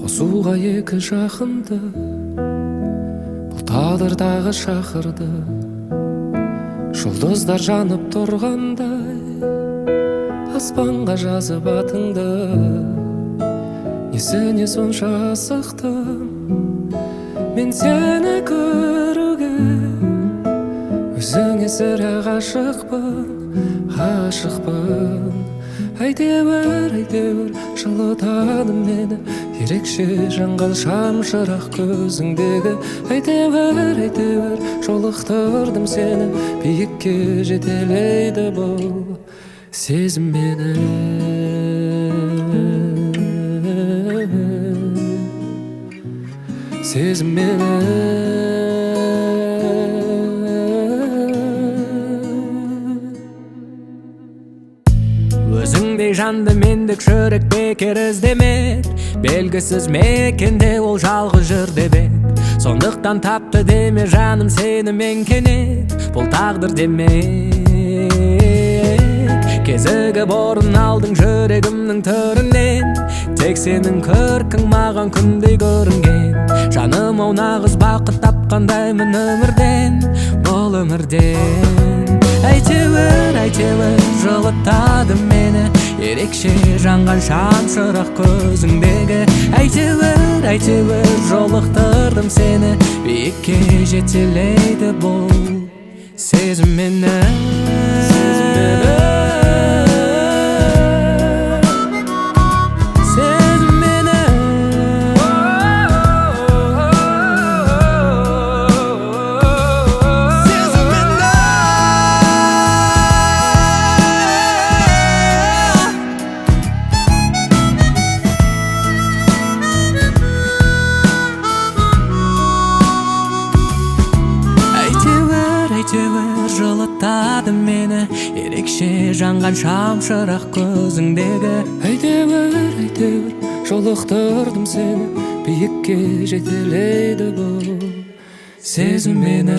Қосуға екі жақынды бұл тағдыр тағы шақырды. Жұлдыздар жанып тұрғандай аспанға жазып атыңды. Несіне сонша асықтым мен сені көруге, өзіңе сірә ғашықпын, ғашықпын. Әйтеуір, әйтеуір жылытады мені ерекше жанған шамшырақ көзіңдегі. Әйтеуір, әйтеуір жолықтырдым сені, биікке жетелейді бұл сезім мені. Сезім мені. Өзіңдей жанды мендік жүрек бекер іздемеді, белгісіз мекенде ол жалғыз жүр деп еді. Сондықтан тапты деме жаным сені мен кенет, бұл тағдыр демек. Кезігіп орын алдың жүрегімнің төрінен, тек сенің көркің маған күндей көрінген. Жаным ау нағыз бақыт тапқандаймын өмірден, бұл өмірден. Әйтеуір, әйтеуір жылытады мені ерекше жанған шамшырақ көзіңдегі. Әйтеуір, әйтеуір жолықтырдым сені, биікке жетелейді бұл сезім мені. Сезім мені. Сезім мені. Сезім мені. Әйтеуір, әйтеуір жылытады мені ерекше жанған шамшырақ көзіңдегі. Әйтеуір, әйтеуір жолықтырдым сені, биікке жетелейді бұл сезім мені.